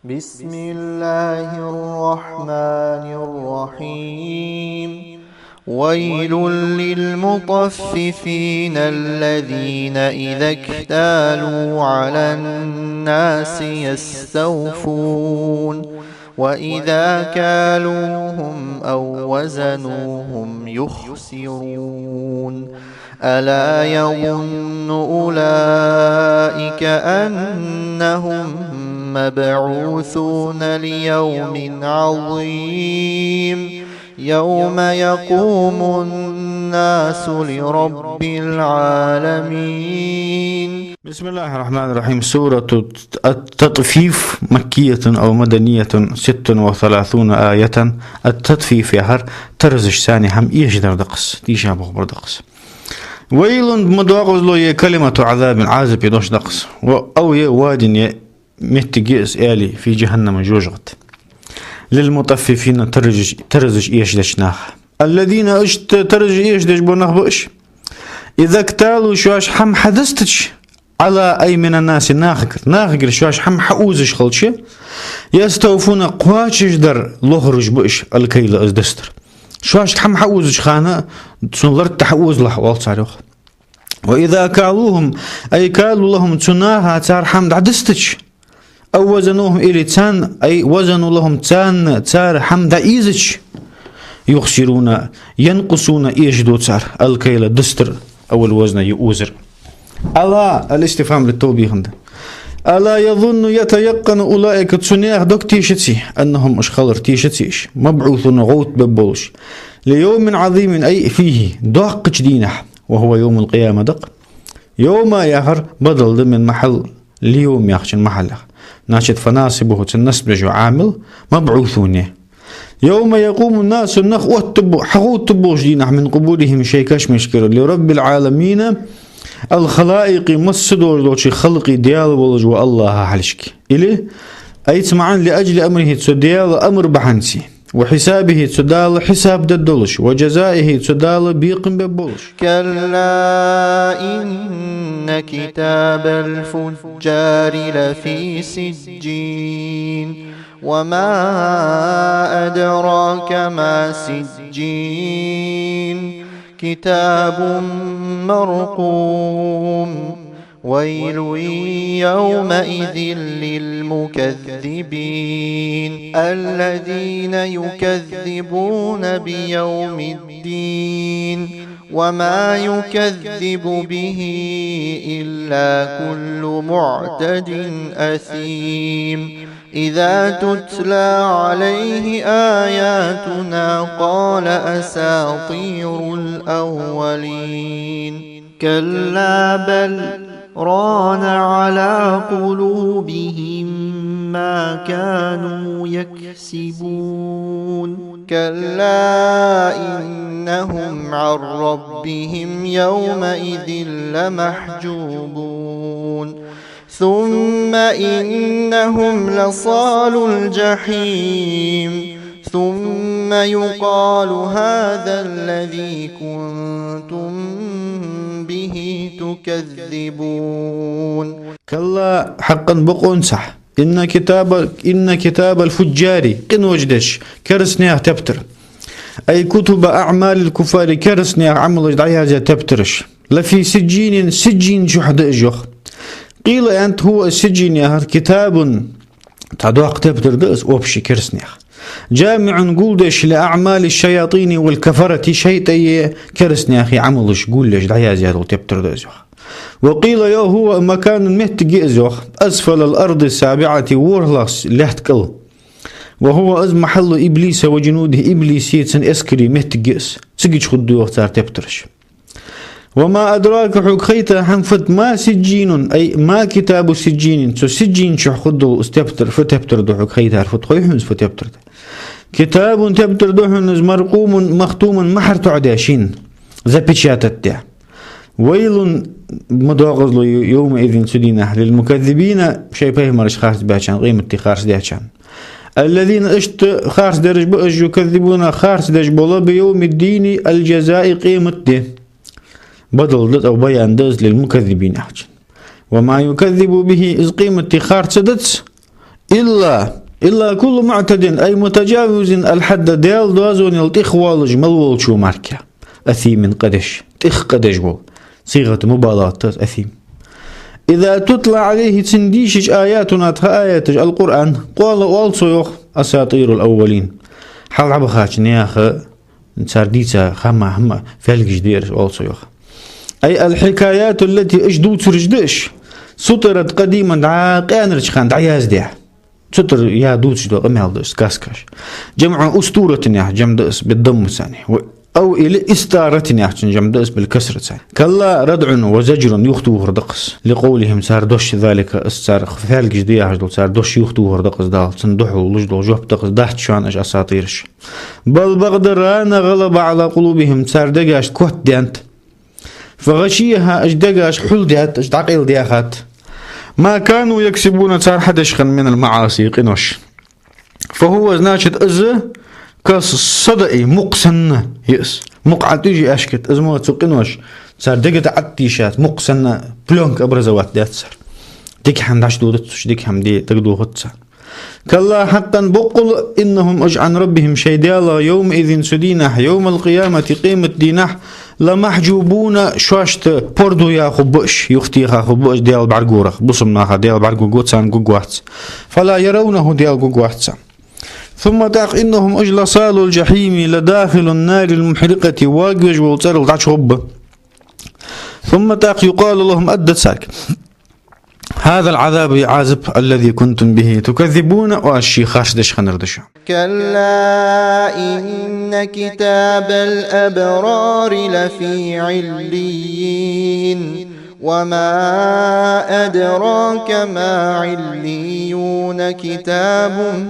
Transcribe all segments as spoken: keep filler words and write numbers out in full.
بسم الله الرحمن الرحيم. ويل للمطففين الذين إذا اكتالوا على الناس يستوفون وإذا كالوهم أو وزنوهم يخسرون. ألا يظن أولئك أنهم مبعوثون ليوم عظيم يوم يقوم الناس لرب العالمين. بسم الله الرحمن الرحيم. سورة التطفيف، مكية أو مدنية، ست وثلاثون آية. التطفيف яхар таразаш санна хӀама эшадар да-кх из, тийша бохабар да-кх из. ويل, ма докъазло я, كلمة عذاب, Ӏазапа дош да-кх из. Ва أو я واد, е моттиг я из, аьле, في جهنم, жожагӀате. للمطففين, таразаш, таразаш эшадеча наха. الذين, иштта таразаш эшадеш бола нах ба уж. إذا اكتالوا, шоаш хӀама хьадистача, على, أي من الناس, нахагара, нахагара шоаш хӀама хьаузаш хилча, يستوفون, кхоачашдар лохараш ба уж, الكيل, из дистар. Шоашка хӀама хьаузача хана цун лартта хьаузалахь, оал цар, йоах. وإذا كالوهم أي كالوا لهم, цу наха цар хӀама дӀадистача, أو وزنوهم, или царна, أي وزنوا لهم, царна цар хӀама дӀаийзача, يخسرون, ينقصون, эшаду цар, الكيل, дистар, أو الوزن, е узар. ألا, الاستفهام للتوبيخ да. ألا يظن, يتيقن أولئك, цу наьха дог тешаций, أنهم, уж хилар тешаций уж, مبعوثون, гӀовттабергболаш, ليوم عظيم أي فيه, доккхача дийнахьа, وهو يوم القيامة да-кх. يوم яхар بدل да من محل ليوم яхачун махьаллах. Значит, فناصبه, цун насб деш йола Ӏамил مبعوثون я. يوم يقوم الناس, нах оттабу-, хьагӀовттабергболча дийнахьа, من قبورهم, шоай кашамашкара, لرب العالمين, الخلائق, масса долаш долча халкъа Даьла волаш вола АллахӀа хьалхашка. Или, أي, цу маӀан, لأجل أمره, цу Даьла амр бахьанца, وحسابه, цу Дала хьисаб дергдолаш, وجزائه, цу Дала бекхам бергболаш. كلا إن كتاب الفجار لفي سجين. وما أدراك ما سجين. كتاب مرقوم. ويل يومئذ للمكذبين. الذين يكذبون بيوم الدين. وما يكذب به إلا كل معتد أثيم. إذا تتلى عليه آياتنا قال أساطير الأولين. كلا بل ران على قلوبهم ما كانوا يكسبون. كلا إنهم عن ربهم يومئذ لمحجوبون. ثم إنهم لصالو الجحيم. ثم يقال هذا الذي كنتم به تكذبون. كلا, хьакъан, бокъонцахь, إن كتاب، إن كتاب الفجار, къинош деш керастий наьха тептар, أي كتب أعمال الكفار, керастий наьха Ӏамалаш дӀаязъяь тептараш, لفي سجين, сиджин чу да уж, йоах. قيل, аьннад, هو, сиджин яхар, كتاب, цхьа доккха тептар да из, общий, керастий наьха, جامع, гулдеш, لأعمال الشياطين والكفرة, шайтӀай керастий наьха Ӏамалаш гулдеш дӀаязъяь дола тептар да из, йоах. وقيل, йоах, هو مكان, моттиг я из, йоах, أسفل الأرض السابعة, ворхӀлагӀча лаьтта кӀал. وهو, из, محل إبليس وجنوده, иблиса, цун эскара моттиг я из. Цига чу хургда, йоах, цар тептараш. وما أدراك, хьога хайтар хӀама фуд, ما سجين, أي ما كتاب سجين, цу сиджин чу хургдола из тептар, фу тептар да хьога хайтар фуд, хой хьона из фу тептар да? كتاب, тептар да хьона из, مرقوم مختوم, мухӀар тоӀадаь шийна, запечатать даь. ويل, ма докъазло я, يومئذ, цу дийнахьа, للمكذبين, шоай пайхамараш харцбаьчарна, къематди харцдечарна. الذين, иштта харцдераш ба уж, يكذبون, харцдеш бола, بيوم الدين, الجزاء, къематди. Бадал да, тӀаккха баян да из للمكذبين яхачун. وما يكذب به, из къематди харцдац, إلا، إلا كل معتد، أي متجاوز الحد, Даьла доазонал тӀехвоалаш мел волчо мара. أثيم, къа деш, тӀех къа деш вола. صيغة مبالغة да из أثيم. إذا تتلى عليه, цунна дийшача, آياتنا, тха аяташ, القرآن, قال, оал цо, йоах, أساطير الأولين. Хьалха бахача наьха цар дийца хӀама, хӀама фаьлгаш да ераш, оал цо, йоах. أي الحكايات التي, уж дувцараш да уж, سطرت قديما, дӀа къаьнарча хана дӀаяздаь. Сутра яха дувцаш дола къамаьл да из, сказкаш. جمع أسطورة яхачун жамӀ да из بالضم цунна. أو или إسطارة яхачун жамӀ да из بالكسر цунна. كلا ردع وزجر, юхатохар да-кх из. لقولهم, цар дош, ذلك, из цар фаьлгаш да яхаш дола цар дош юхатохар да-кх из Дала. Цунна духьал луш дола жоп да-кх из, дац шоана уж асатӀираш. بل, бакъдар, ران غلب على قلوبهم, цар дегашта котдаьннад. فغشيها, уж дегаш хьулдаьд, уж дӀакъайладаьхад. ما كانوا يكسبون, цар хьадеш хинна, من المعاصي, къинош. فهو, значит, из كالصدأ, мукх санна я из. Мукх ӀотӀайже аьшкат, из мо цу къинош, цар дега тӀа ӀотӀатийшад, мукх санна плёнка образовать даьд цар. Дика хӀама дӀачудодац уж, дика хӀама де дагадохац царна. كلا, хьакъан боккъала, إنهم, уж, عن ربهم, шоай Даьлах, يومئذ, цу дийнахьа, يوم القيامة, къемата дийнахьа, لمحجوبون, шоашта пордув яь хургба уж, юхатеха хургба уж Даьла бӀаргагурах, бусалба наха Даьла бӀаргагургва, царна гургвац. فلا يرونه, Даьла гургвац царна. ثم, тӀаккха, إنهم, уж, لصالو الجحيم, لداخلو النار المحرقة, воагавеш вола цӀерал дӀачугӀоргба. ثم, тӀаккха, يقال لهم, аргда царга: هذا العذاب, Ӏазап, الذي كنتم به تكذبون, оаш шийх харцдеш хиннар да шо. كلا إن كتاب الأبرار لفي عليين. وما أدراك ما عليون. كتاب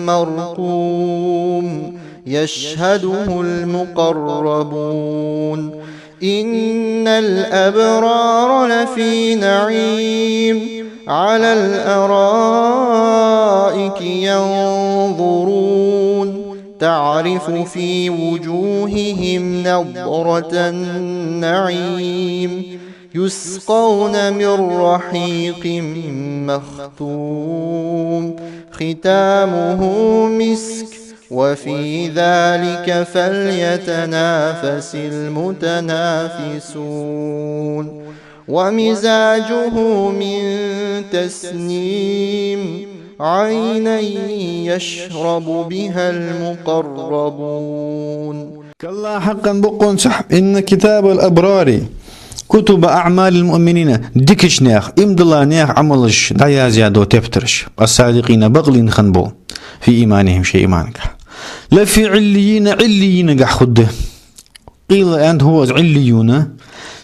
مرقوم. يشهده المقربون. إن الأبرار لفي نعيم. على الأرائك ينظرون. تعرف في وجوههم نضرة النعيم. يسقون من رحيق مختوم. ختامه مسك. وفي ذلك فليتنافس المتنافسون. ومزاجه من تسنيم. عينا يشرب بها المقربون. كلا, хьакъан боккъонца, إن كتاب الأبرار, كتب أعمال المؤمنين, дикача наьха, иман дола наьха Ӏамалаш дӀаяздаь дола тептараш, الصادقين, бакълийнна хинна бола, في إيمانهم, шоай иманагахь, لفي عليين, Ӏиллийинагахь хургда. قيل, аьннад, هو, из Ӏиллийюн,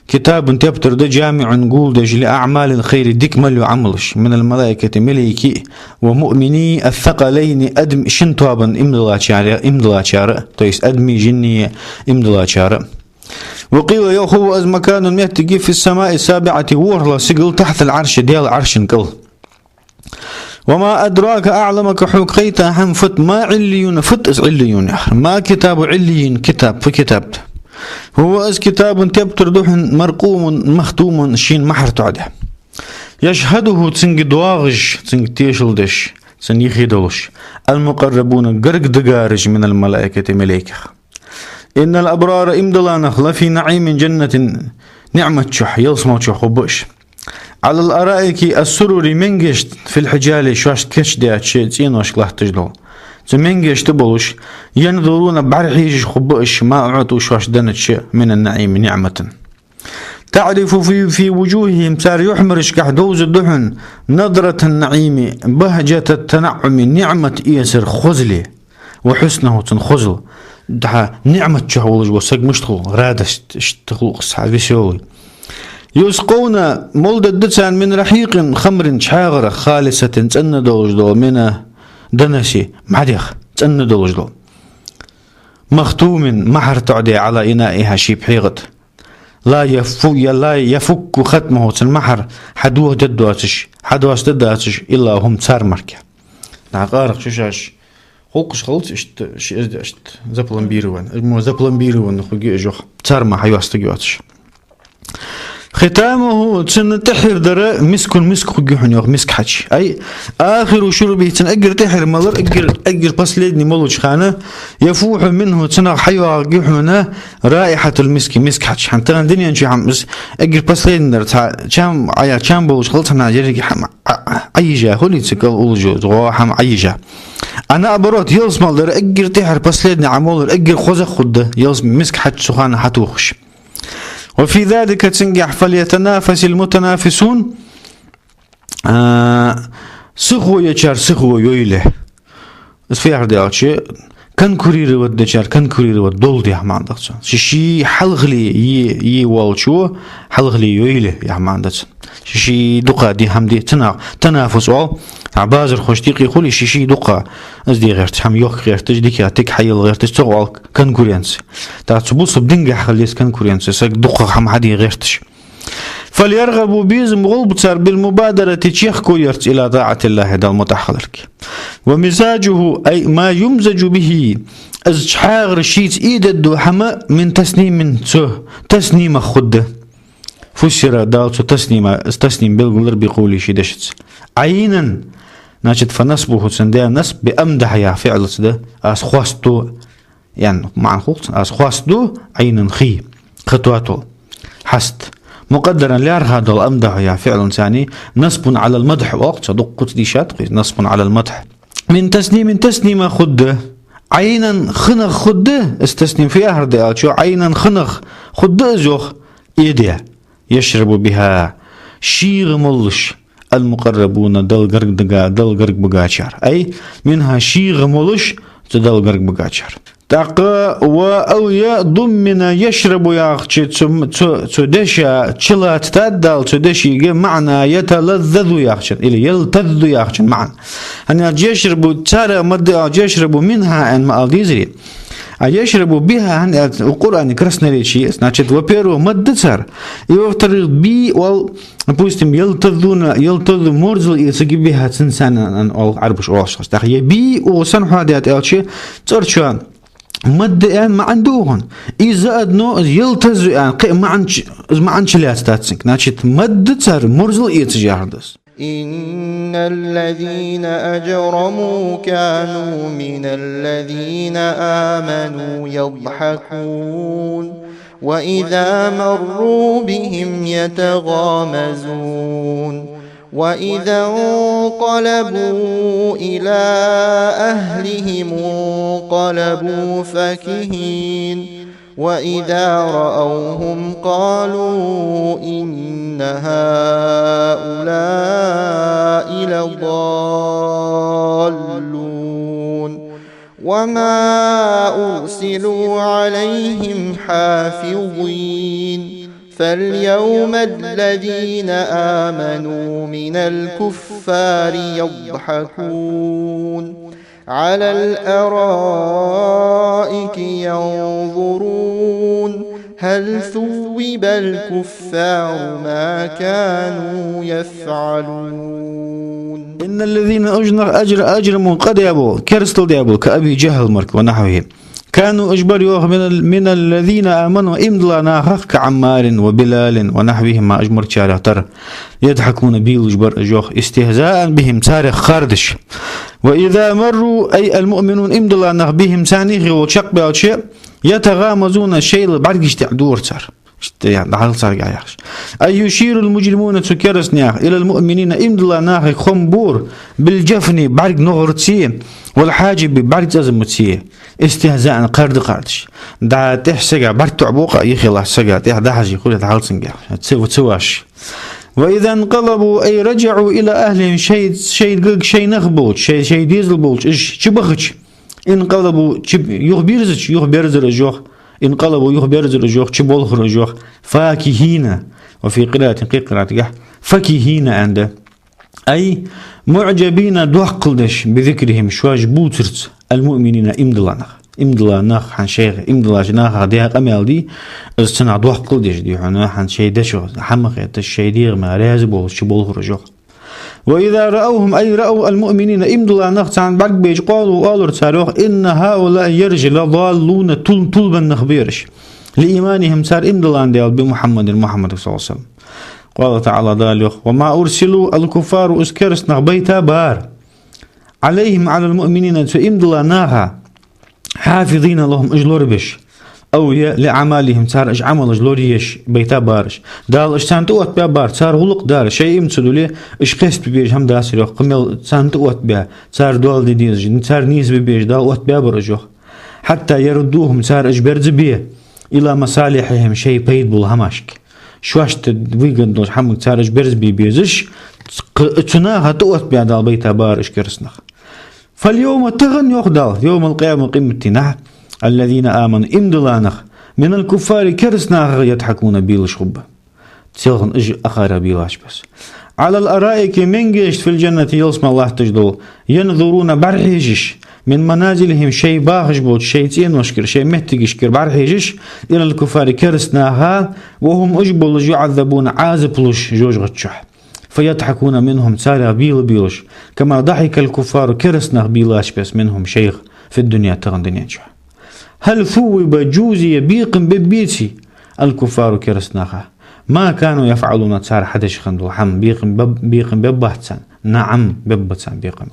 كتاب, тептар да, جامع, гулдеш, لأعمال الخير, дика мел йола Ӏамалаш, من الملائكة, малайкий, ومؤمني الثقلين, адам, шин тоабан иман долчар, иман долчар, то есть адамий, жинний иман долчар. وقيل, йоах, هو, из مكان, моттиг я, في السماء السابعة, ворхӀлагӀча сигала, تحت العرش, Даьла Ӏаршан кӀал. وما أدراك, أعلمك, хьога хайта хӀама фуд, ما عليون, фуд из Ӏиллийюн яхар. ما كتاب عليين, китаб, фу китаб да. هو, из كتاب, тептар да хьона, مرقوم, مختوم, шийна мухӀар тоӀадаь. يشهده, цунга доагӀаш, цунга тешал деш, цунна юхе долаш, المقربون, гаргадигараш, من الملائكة, малайкех. إن الأبرار, иман дола нах, لفي نعيم, جنة, ниӀмат чу, ялсмала чу хургба уж. على الأرائك السرر, менгешта, في الحجال, шоашта кийчдаьча цӀеношка латташ дола. Цу менгешта болаш, ينظرون, бӀарахьежаш хургба уж, ما أعطوا, шоашта деннача, من النعيم, ниӀмата. تعرف في, في وجوههم, цар юхьмарашкахь довзаргда хьона, نضرة النعيم, بهجة التنعم, ниӀмат эцара хозал. وحسنه, цун хозал. ДӀа ниӀмат чу волаш вола саг мишта хул, радость, иштта хул-кх из, весёлый. يسقون, молдергда царна, من رحيق, خمر, чхьагӀарах, خالصة, цӀена долаш дола, من الدنس, мӀадех, цӀена долаш дола. مختوم, мухӀар тоӀадаь, على إنائها, ший пхьегӀа тӀа. لا يف-, لا يفك ختمه, цун мухӀар хьадохадергдоацаш, хьадоастадергдоацаш, إلا هم, цар мара. ДӀа къарах шу шоаш хулкхаш хилац, иштта ши эзди, иштта запломбированный, мо запломбированный хургья уж, йоах, цар мара хьайоастаргйоацаш. ختامه, цун тӀеххьара дар, مسك, миск хургья хьона, йоах, миск хьач. أي آخر شربه, цун эггара тӀеххьара малар, эггара, эггара последний молача хана, يفوح منه, цунах хьайоагӀаргья хьона, رائحة المسك, миск хьач. ХӀана, тахан дунен чу хӀама из эггара последний дар, цхьа чам Ӏая, чам болаш хилча, цхьанне еррига хӀама Ӏа-, Ӏа-, Ӏайижа хулий, цу кӀал уллаш йола хӀама Ӏайижа. А наоборот, ялсмала дар эггара тӀеххьара последний Ӏа молар, эггара хозагӀа хургда, ялс-, миск хьач цу хана хьатохаш. وفي ذلك, цунгахь, فليتنافس المتنافسون, а, сихо ечар сихо йойла. Из фу яхар да аьлча, конкурировать дечар конкурировать долда яха маӀан да цун. Ший-ший хьалхале е, е волчо хьалхале йойла яха маӀан да цун. Ший-ший дукха де хӀама де, цунах танафус оал. А базархошта юкъе хулий ший-ший дукха из де гӀерташ, хӀама йохка гӀерташ, дика тика хьаяла гӀерташ, цох оал конкуренци. ТӀаккха цу бусалба дингахь хила еза конкуренци, саг дукха хӀама хьаде гӀерташ. فليرغبوا, безам болба цар, بالمبادرة, чехка ярца, إلى طاعة الله, Далла мутӀахьа хиларга. ومزاجه أي ما يمزج به, из чхьагӀар шийца ийдадду хӀама, من تسنيم, цу таснимах хургда. فسر, Дала цу таснима, из тасним белгалдаьр, بقوله, ший дешаца. عينا, значит, فنصبه, цун да насб, بأمدح яха фиӀлаца да, аз хоастаду, яха маӀан хул цун, аз хоастаду, عينا, хий, кхы тоатал, хьаст. مقدرا, лаьрхӀа дола, أمدح яха фиӀлаца, نصب على المدح оал, цхьа дукха куц дийшад-кх из, نصب على المدح. من تسنيم, таснимах хургда, عينا, хиннах хургда, из тасним фу яхар да аьлча, عينا, хиннах хургда из, йоах, эде, يشرب بها, шийга моллаш, المقربون, Далла гарга дага-, Далла гарга багачар. أي منها, шийга моллаш цу Далла гарга багачар. ТӀаккха, و أو يضمن يشرب яхача, цу, цу, цу деша чулоацад Дала цу дешийга маӀан يتلذذ яхачун, или يلتذ яхачун маӀан. ХӀана аьлча يشرب, цар мадд аьлча يشرب منها аьнна ма ала дезарий. А يشرب بها хӀана аьлча, у Къуръана красноречие, значит, во-первых, мадд да цар, и во-вторых, би оал, допустим, يلتذون, يلتذ, морзал эцаргья, بها, цунца, аьнна оал Ӏарбаша оалаш хилча. ТӀаккха е би оал сенна хьоадаьд аьлча, цӀерчоа мадд аьнна маӀан да укхун. И заодно يلتذ аьнна кхы а маӀан ч-, из маӀан чулоацадац цунга. Значит, мадд да цар морзал эцаш яхар да из. إن الذين أجرموا كانوا من الذين آمنوا يضحكون وإذا مروا بهم يتغامزون وإذا انقلبوا إلى أهلهم انقلبوا فكهين وإذا رأوهم قالوا إن هؤلاء لضالون وما أرسلوا عليهم حافظين فاليوم الذين آمنوا من الكفار يضحكون على الأرائك ينظرون هل ثوب الكفار ما كانوا يفعلون. إن الذين أجر-, أجر-, أجرموا къа даь бола, керастал даь бола, كأبي جهل мара, ونحوه. كانوا, уж бар, йоах, من ال-, من الذين آمنوا, иман дилла нахах, كعمار وبلال ونحوهما, уж мара царех тара, يضحكون, бийлаш бар уж, йоах, استهزاء بهم, царех хардаш. وإذا مروا, أي المؤمنون, иман дилла нах, بهم, царна юхе волча чакхбаьлча, يتغامزون, шоайла бӀаргаш тӀа дора цар. Иштта, ян, дӀахьал царга яхаш. أي يشير المجرمون, цу керастнаха, إلى المؤمنين, иман дилла нахага хоам бора, بالجفن, бӀарга ногӀарцеи, والحاجب, бӀарга цӀазамацеи, استهزاء, кхарда кхардаш. ДӀа тӀехьа сага бӀарг тоӀабу-кх, юхе латта сага тӀехьа дӀахьажа хуле, дӀахьал цунга яхаш. Ца, ца ваш. وإذا انقلبوا أي رجعوا إلى أهلهم, шоай, шоай гага, шоай нах болча, шоай, шоай дезал болча уж чубахача, انقلبوا, чу юхабирзача, юхаберзар уж, йоах. انقلبوا, юхаберзар уж, йоах, чуболхар уж, йоах. فاكهين. وفي قراءة, кхыча къираатагахь فكهين аьнна да. أي معجبين, доккхал деш, بذكرهم, шоаш бувцарца, المؤمنين, иман дилла нах. Иман дилла нах, хӀанз шоайх, иман диллача нахах даь къамаьл дий, из цунах доккхал деш дий хьона, хӀанз шоай дешах хӀама хеташ, шоай дегӀа мара раьза болаш чуболхар уж, йоах. وإذا رأوهم أي رأوا المؤمنين, иман дилла нах царна бӀаргабайча, قالوا, оалар цар, йоах, إن هؤلاء, ераш, لضالون, тул-, тилабенна нах ба ераш. لإيمانهم, цар иман диллан дела, بمحمد, Мухьаммадах, صلى الله عليه وسلم. قال تعالى, Дала йоах: وما أرسلوا, الكفار, уж кераста нах байтабац, عليهم, على المؤمنين, цу иман дилла наха, حافظين لهم, уж лорабеш, أو, е, لأعمالهم, цар уж Ӏамалаш лораеш байтабац уж. Дала уж царна тӀаоттабаьбац, цар гӀулакх дар, шоай иман ца дулле, уж кхестабе безаш хӀама дацар йоах, кхы мел царна тӀаоттабаь, цар доал де дезаш, цар нийсбе безаш Дала оттабаьбац уж йоах. حتى يردوهم, цар уж берзабе, إلى مصالحهم, шоай пайда бола хӀамашка. Шоашта выгодно долча хӀаманга цар уж берзабе безаш, кх-, цу наха тӀаоттабаь Дала байтабац уж кераста нах. فاليوم, тахан, йоах Дала, يوم القيامة, къематдийнахьа, الذين آمنوا, иман дилла нах, من الكفار, кераста нахах, يضحكون, белаш хургба. Селхан уж акхарех белача бесса. على الأرائك, менгешта, في الجنة, ялсмале латташ дола, ينظرون, бӀарахьежаш, من منازلهم, шоай бахаш болча, шоай цӀеношкара, шоай моттигашкара бӀарахьежаш, إلى الكفار, кераста наха, وهم, уж болаш, يعذبون, Ӏазап луш жожагӀата чу. فيضحكون منهم, царех бела белаш, كما ضحك الكفار, кераста нах белача бесса, منهم, шоайх, في الدنيا, тахан дунен чу. هل ثوب, жузе, бекхам бергбеций, الكفار, кераста наха, ما كانوا يفعلون, цар хьадеш хинна дола хӀама, бекхам бе-, бекхам бергбац царна? نعم, бергба царна бекхам.